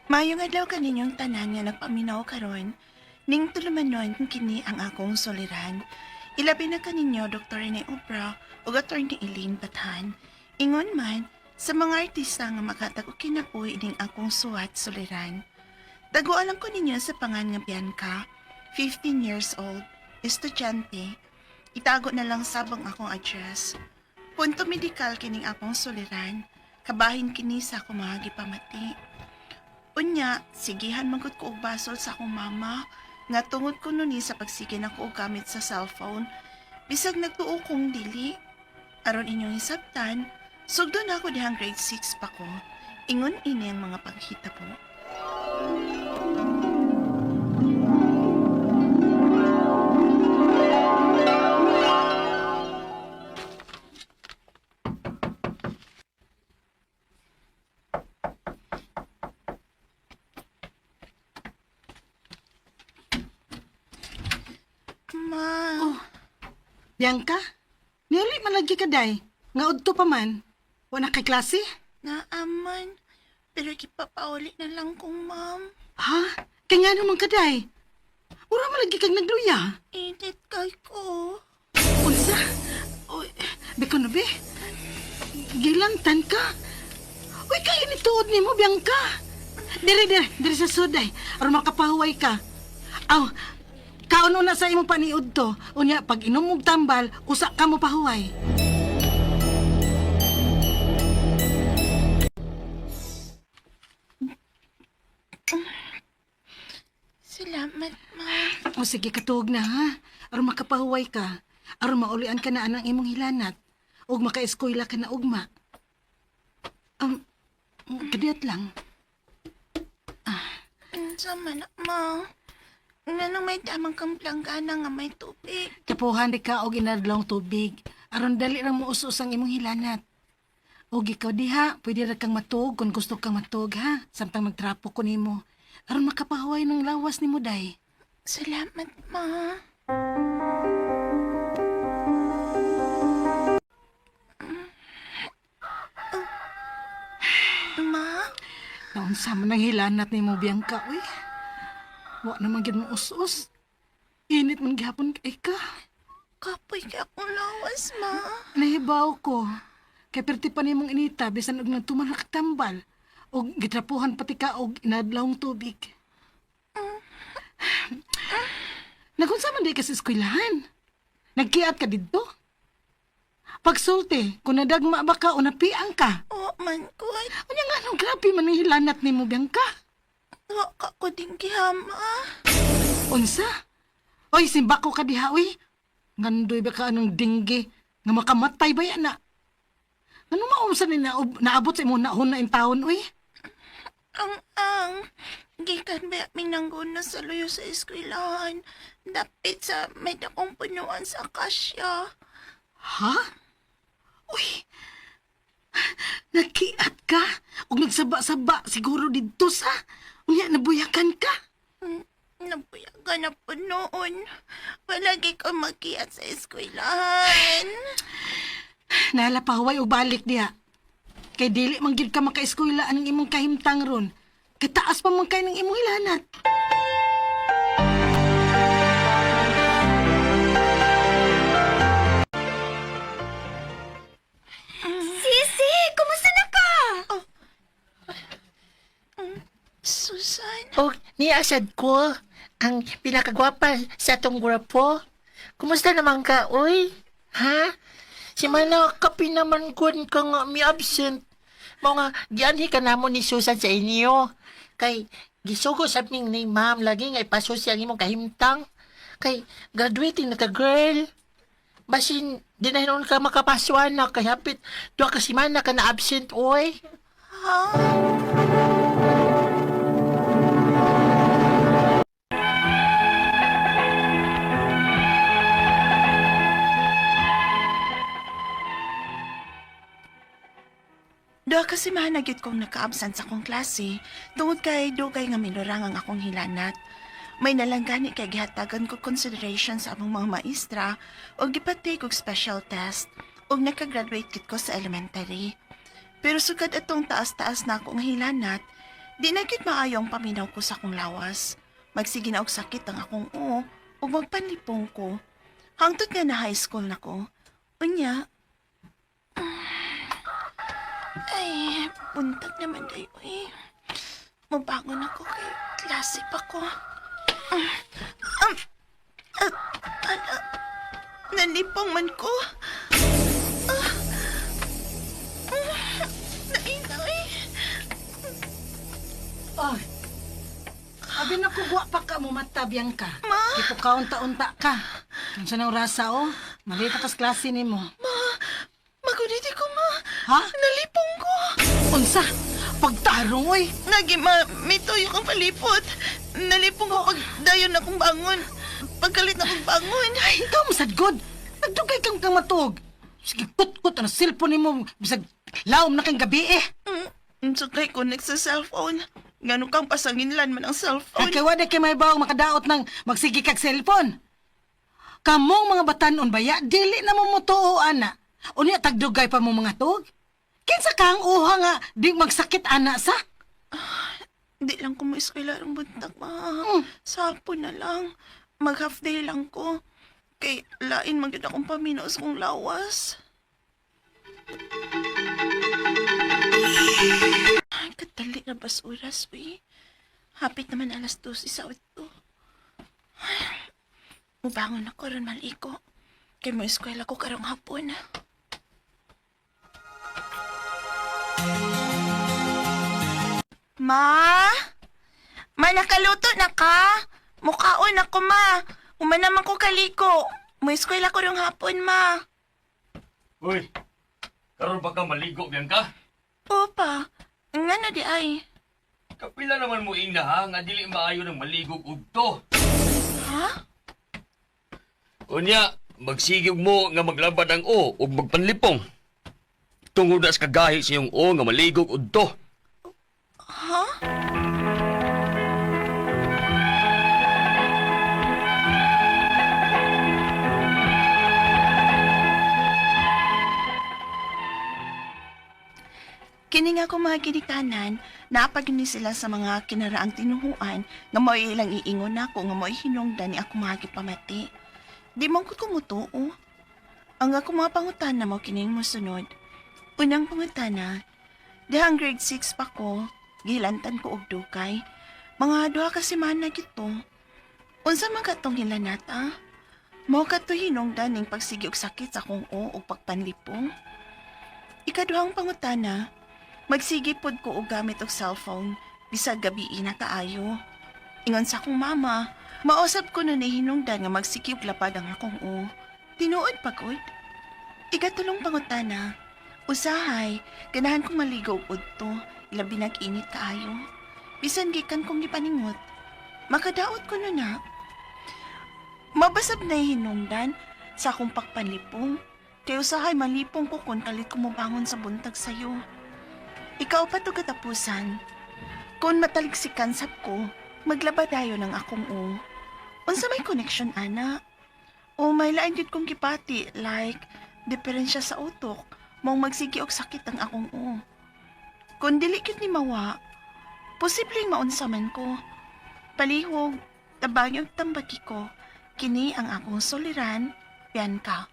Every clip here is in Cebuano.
Maayong adlaw kaninyong tanan nga nagpaminaw karon. Ning tulumanon kini ang akong suliran. Ilabi na kaninyo Dr. Rene Obra ug Attorney Eileen Bathan. Ingon man sa mga artista nga makatag og kinabuhi ning akong suwat suliran. Taguan lang ko ninyo sa pangan nga Bianca, 15 years old, estudyante. Itago na lang sabang akong address. Punto medikal kining akong suliran. Kabahin kini sa akong mga gipamati. Unya, sigihan man gud ko og basol sa akong mama nga tungod kuno ni sa pagsige nako og gamit sa cellphone. Bisag nagtuo kong dili. Aron inyong hisabtan, sugdo na ako dihang grade 6 pa ko. Ingon ini ang mga paghitabo. Ma, Oh, Bianca, niuli man lagi ka day. Nga udto pa man. Wala kay klase? naaman. Pero gipapauli na lang kong ma'am. Ha? Kay nga naman ka day. Ura man lagi kag nagluya. Init kay ko. Unsa? Uy, biko na be. Gilantan ka. Uy, kay ini tuod nimo, Bianca. Dire, dire, dire sa suday. Aron makapahuway ka. Aw, kaon una sa imong paniud to. Unya, pag inom og tambal, usa ka mo pahuway. Salamat, ma. O sige, katuog na ha. Aron makapahuway ka. Aron maulian ka na anang imong hilanat. Ug makaeskwela ka na ugma. Kadiyot lang. Unsa man, ma? Nganong may tamang kang planggana nga may tubig. Kapuhan di ka og inadlong tubig. Aron dali ra mo usos ang imong hilanat. Og ikaw diha, pwede ra kang matuog kung gusto kang matuog ha. Samtang magtrapo ko nimo. Aron makapahuway ng lawas nimo day. Salamat, ma. Ma, Naunsa man ang hilanat nimo Bianca, uy. Wa naman gyud mo us-us. Init man gihapon kay ka. Kapoy kay akong lawas, ma. Nahibaw ko. Kay perti pa nimong inita bisan og nagtuman ra ka tambal og gitrapuhan pati ka og inadlawng tubig. Nagunsa man di ka sa eskwelahan? Nagkiat ka didto? Pagsulti, kung nadagma ba ka o napiang ka? O man ko, Unya nga nung grabe man ang hilanat nimo, Bianca. wa ka ko din gihama. Unsa? Oy, simbako ka diha, uy. Ngandoy ba ka anong dinggi? Nga makamatay ba yan na? Ano maunsa ni naabot sa imong nahon na intawon, uy? Ang, gikan ba minangguno sa luyo sa eskwelahan. Dapit sa may dakong punuan sa kasya. Ha? Uy, nakiat ka? Og nagsaba-saba siguro didto sa? Unya, nabuyakan ka? Nabuyagan na po noon. Palagi ko magkiat sa eskwelahan. Nala pahuway og balik diha. Kay dili man gyud ka makaeskwela ang imong kahimtang ron. Kataas pa man kay ng imong hilanat. Sisi, kumusta na ka? Susan, O, niasad ko, ang pinakagwapa sa atong grupo. Kumusta naman ka, uy? Ha? Si Mana, kapi naman kun ka nga mi absent. Mao nga, gianhi ka namo ni Susan sa inyo. Kay, gisugo sab ning ni ma'am, lagi nga ipasusi ang imong kahimtang. Kay, graduating na ka, girl. Basin, di na hinuon ka makapasuan na, kay hapit, duha ka si Mana ka na absent, uy. Ha? Duha kasi mahanagit kong nakaabsent sa akong klase tungod kay dugay nga minurang ang akong hilanat. May nalanggani kay gihatagan ko consideration sa among mga maestra og gipatake og special test ug nakagraduate gid ko sa elementary. Pero sugad atong taas-taas na akong hilanat, Di na gyud maayo ang paminaw ko sa akong lawas. Magsige na og sakit ang akong oo ug magpanlipong ko. Hangtod nga na high school na ko. Unya, ay, buntag naman dayo eh. Mabangon ako kay klase pa ko. Ala, nalipong man ko. Nainaw eh. Ay. Abi na ko buwa pa ka mo mata, Bianca. Ma! Tipo kaunta-unta ka. Unsa nang rasa oh? Malita kas klase nimo. Ma, maguniti ko ma. Ha? Nalipong ko. Unsa? Pagtarong oy. Nagi ma, may tuyo kang palipot. Nalipong ko pag dayon akong bangon. Pagkalit na akong bangon. Ay, ikaw masad god. Nagdugay kang kang matuog. Sige, kut-kut ang cellphone nimo bisag laom na kang gabi eh. Sukay ko sa cellphone. Ngano kang pasanginlan man ang cellphone. Kay wala kay may bawang makadaot ng magsige kag cellphone. Kamong mga batanon baya, dili na mo motuo ana. Unya tagdugay pa mo mga tuog. Kinsa kang uha nga di magsakit ana sa? Di lang ko maeskwela ang buntag, ma. Sa hapon na lang. Mag half day lang ko. Kay lain man gyud akong paminaw sa kong lawas. Ay, kadali na bas oras, uy. Hapit naman 12:00 sa udto. Ay, mubangon ako ron maliko. Kay mo eskwela ko karong hapon. Ma? Ma, nakaluto na ka? Mukaon ako, ma. Uma naman ko kaliko. Mo eskwela ko rong hapon, ma. Uy, karon pa ka maligo, Bianca? Opa, ngano di ay? Kapila naman mo ina ha, nga dili maayo ng maligo udto. Ha? Unya, magsigig mo nga maglabad ang o ug magpanlipong. Tungod na sa kagahi sa iyong o nga maligo udto. Ha? Kini nga ko mga ginikanan, naapag ni sila sa mga kinaraang tinuhuan nga mo'y ilang iingon nako nga mo'y hinungdan ni ako mga gipamati. Di man ko kumutuo. Ang ako mga pangutana mo kining mosunod. Unang pangutana, dihang grade 6 pa ko, gilantan ko og dugay. Mga 2 ka semana gito. Unsa man katong hilanata? Mao kadto hinungdan ning pagsigi og sakit sa akong o og pagpanlipong. Ikaduhang pangutana, magsige pod ko og gamit og cellphone bisag gabi na kaayo. Ingon sa akong mama, mausap ko nun ni hinungdan nga magsige og lapad ang akong o. Tinuod pa gud. Ikatulong pangutana, usahay, ganahan kong maligo og udto, labi nag init kaayo. Bisan gikan kong gipaningot, makadaot ko nun na. Mabasab na hinungdan sa akong pagpanlipong. Kay usahay malipong ko kung kalit ko mobangon sa buntag sayo. Ikaw pa to katapusan. Kung mataliksikan sab ko, maglaba dayon ang akong o. Unsa may connection ana? O may lain gyud kong gipati like diferensya sa utok, mong magsige og sakit ang akong o. Kung dili gyud ni mawa, posibleng maunsa man ko. Palihog, tabang og tambaki ko, kini ang akong suliran, Bianca.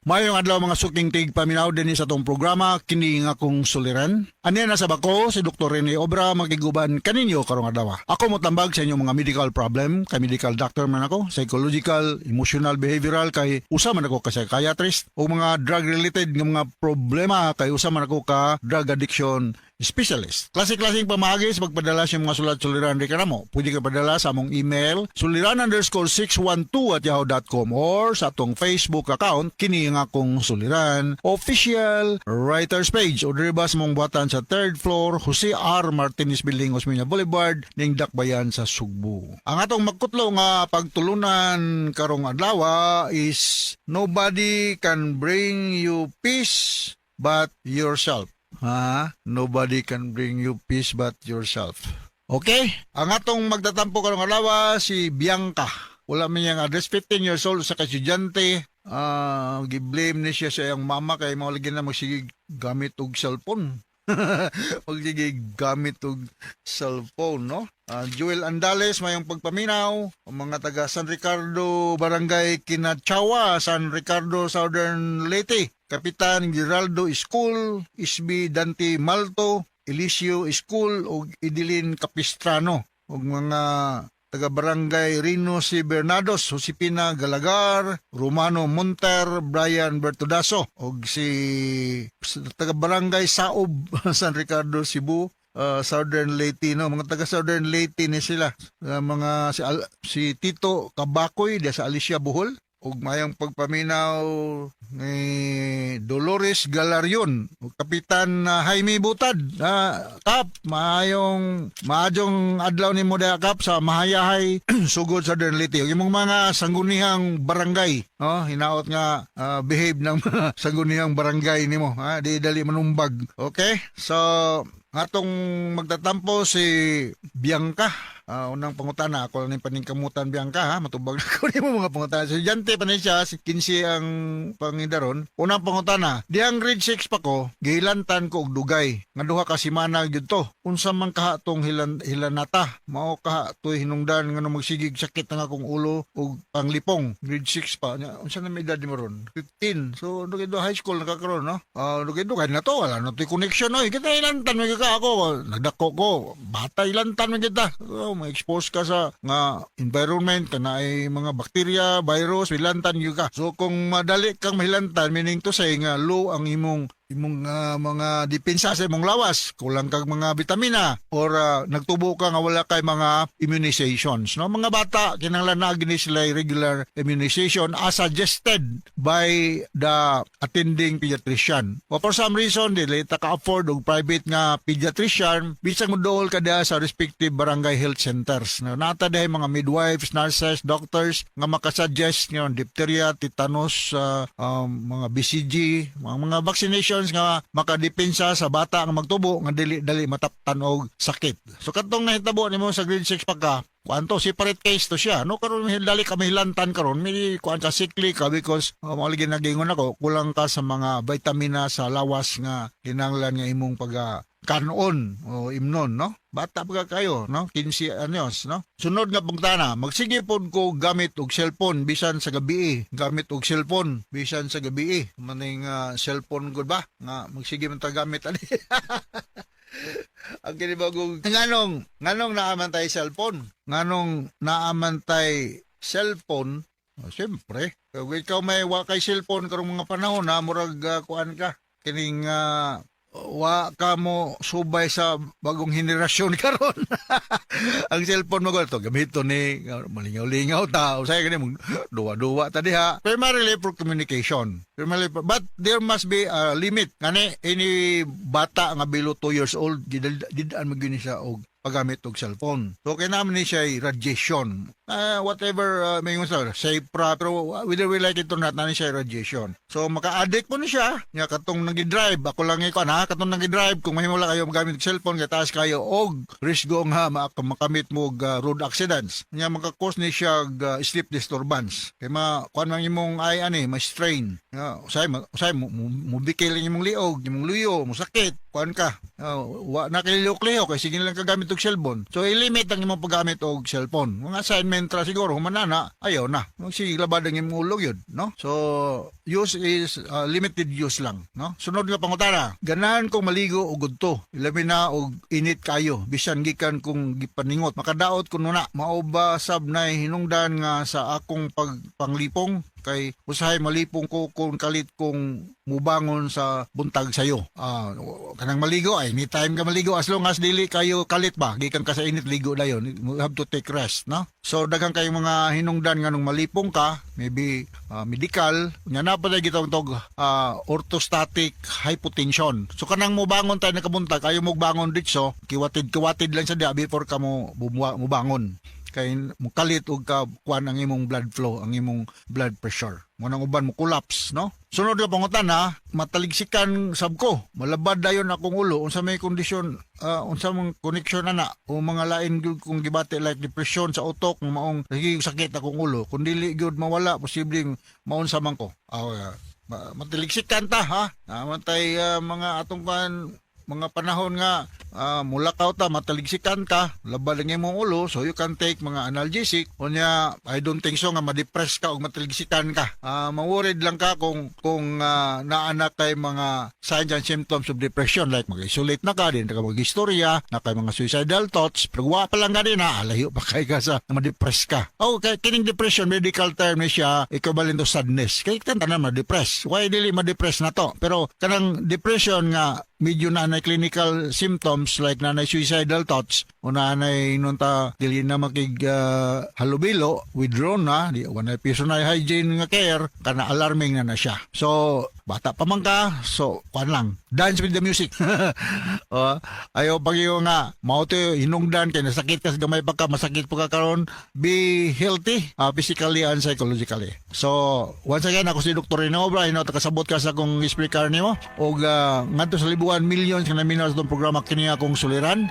Mayong adlaw mga suking tig paminaw din sa atong programa kini nga akong suliran. Aniya na sa bako si Dr. Rene Obra makiguban kaninyo karong adlaw. Ako motambag sa inyong mga medical problem, kay medical doctor man ako, psychological, emotional, behavioral kay usa man ako ka psychiatrist o mga drug related nga mga problema kay usa man ako ka drug addiction specialist. Klase-klaseng pamahagi sa pagpadala sa mga sulat suliran reklamo. Pwede ka padala sa among email suliran_612@yahoo.com or sa atong Facebook account kini nga akong suliran official writers page o diri ba sa mong buhatan sa third floor Jose R. Martinez Building, Osmeña Boulevard ning Dakbayan sa Sugbo. Ang atong magkutlo nga pagtulunan karong adlaw is nobody can bring you peace but yourself. Ha? Nobody can bring you peace but yourself. Okay? Ang atong magtatampo karong adlaw si Bianca. Wala man niyang address, 15 years old sa kaestudyante. Gi-blame ni siya sa iyang mama kay mao lagi na magsigig gamit og cellphone. Magsige gamit og cellphone, no? Joel Andales, mayong pagpaminaw. Ang mga taga San Ricardo, Barangay Kinachawa, San Ricardo, Southern Leyte. Kapitan Geraldo School, Isbi Dante Malto, Eliseo School ug Idilin Capistrano ug mga taga Barangay Rino C. Bernados, Josepina Galagar, Romano Monter, Brian Bertodaso ug si taga Barangay Saob, San Ricardo, Cebu, Southern Leyte, no? Mga taga Southern Leyte ni sila. Mga si Tito Kabakoy diya sa Alicia, Bohol, ug mayong pagpaminaw ni Dolores Galarion ug Kapitan Jaime Butad. Kap, maayong maadjong adlaw nimo diha, Kap, sa Mahayahay, Sugod, Southern Leyte, ug imong mga sangguniang barangay, no? Hinaot nga behave ng mga sangguniang barangay nimo, ha, di dali manumbag. Okay, so atong magtatampo si Bianca. Unang pangutana, ako lang yung paningkamutan, Bianca, ha. Matubag na ko nimo mga pangutana. Estudyante pa ni siya, si 15 ang pangidaron. Unang pangutana, dihang grade 6 pa ko, gihilantan ko og dugay. Nga 2 ka semana gyud to. Unsa man kaha tong hilanata? Mao kaha to'y hinungdan nga magsigig sakit ang akong ulo ug panglipong. Grade 6 pa. Nya, unsa na may edad nimo ron? 15. So, dugay do high school na karon, no? Dugay dugay na to, wala na to'y connection, no? Kita hilantan man ka ako, nagdako ko, bata hilantan man kita. So, ma-expose ka sa nga environment kana ay mga bakterya, virus, hilantan gyud ka. So kung madali kang mahilantan, meaning to say nga low ang imong mga depensa sa imong lawas, kulang kag mga bitamina or nagtubo ka nga wala kay mga immunizations, no? Mga bata kinahanglan na gini sila regular immunization as suggested by the attending pediatrician. O for some reason dili ta ka-afford og private nga pediatrician, bisag moduol ka diha sa respective barangay health centers, no? Nata diha mga midwives, nurses, doctors nga makasuggest nga diphtheria, tetanus, mga BCG, mga vaccinations nga makadepensa sa bata nga magtubo nga dili dali mataptan og sakit. So katong nahitabo nimo sa grade 6 pa ka, kuan to, separate case to siya, no? Karon dali ka mahilantan karon, may kuan ka, sickly ka because mao lagi nagingon ako, kulang ka sa mga vitamina sa lawas nga kinahanglan nga imong pag kanon o imnon, no? Bata pa ka kayo, no? 15 anyos, no? Sunod nga pangutana, magsige pod ko gamit og cellphone bisan sa gabi? Gamit og cellphone bisan sa gabi. Maning cellphone gud ba nga magsige man ta gamit ani? Ang kinibagong nganong naaman tay cellphone? Nganong naaman tay cellphone? Oh, siyempre, kung ikaw may wa kay cellphone karong mga panahon na murag kuan ka kining wa ka mo subay sa bagong henerasyon karon. Ang cellphone mo to gamito ni malingaw-lingaw ta usay kani mo duwa-duwa ta diha. Primarily for communication, primarily but there must be a limit. Ngani ini bata nga below 2 years old, gidal-an mo gyud ni siya og paggamit og cellphone. So kay naman ni siya radiation. Whatever may sa safe pra, pero whether we like it or not, nani siya radiation. So maka-addict po ni siya. Nya katong nagi-drive, ako lang ikaw ha, katong nagi-drive, kung mahimo lang kayo magamit og cellphone kay taas kayo og risgo nga makamit mo og road accidents. Nya maka-cause ni siya og sleep disturbance. Kay ma kuan man imong eye ani, ma-strain. Nya usay mo, mubikil ang imong liog, imong luyo, mo sakit, kuan ka. Wa na kay lihok-lihok kay sige lang kagamit og cellphone. So i-limit ang imong paggamit og cellphone. Mga assignment ra siguro human na, ayaw na. Sige labad ang imong ulo yun, no? So use is limited use lang, no? Sunod nga pangutana. Ganahan kong maligo og gudto. Ilabi na og init kayo bisan gikan kong gipaningot. Makadaot ko na. Mao ba sab nay hinungdan nga sa akong pagpanglipong kay usahay malipong ko kung kalit kong mubangon sa buntag sayo? Kanang maligo ay anytime ka maligo as long as dili kayo kalit ba, gikan ka sa init, ligo dayon. You have to take rest, no? So daghan kayong mga hinungdan nga nung malipong ka, maybe medical nya na pa gitawag tog orthostatic hypotension. So kanang mubangon tayo nakabuntag, ayo mo bangon ditso, kiwatid kiwatid lang sa diya before ka mo mubangon kay mukalit og ka kuan ang imong blood flow, ang imong blood pressure. Mo nang uban mo collapse, no? Sunod nga pangutana, mataligsikan sab ko. Malabad dayon akong ulo, unsa may kondisyon, unsa mong connection ana o mga lain gyud kong gibati like depression sa utok nga maong nagiging sakit akong ulo. Kung dili gyud mawala, posibleng maunsa man ko? Mataliksikan ta ha. Naman tay mga atong kan. mga panahon nga mulakaw ta, mataligsikan ka, labad lang imong ulo, so you can take mga analgesic. Unya, I don't think so nga ma-depress ka o mataligsikan ka. Ma-worried lang ka kung naa na kay mga signs and symptoms of depression, like mag-isolate na ka, di na ka mag-istorya, naa kay mga suicidal thoughts, pero wa pa lang gani na, layo pa kay ka sa ma-depress ka. Okay, kining depression, medical term ni siya, equivalent to sadness. Kay tanan ma-depress. Why dili ma-depress na to? Pero kanang depression nga medyo naa na clinical symptoms like naa na suicidal thoughts o naa na nunta dili na makig halubilo, withdrawn na, di wala personal hygiene nga care, kana alarming na na siya. So bata pa man ka, so kuan lang, dance with the music. Ayaw pag nga mao to hinungdan kay nasakit ka sa gamay pa ka, masakit pa ka karon, be healthy physically and psychologically. So once again, ako si Dr. Rene Obra, hinaut kasabot ka sa akong speaker nimo og ngadto sa libuan, millions nga naminaw sa atong programa, kini akong suliran.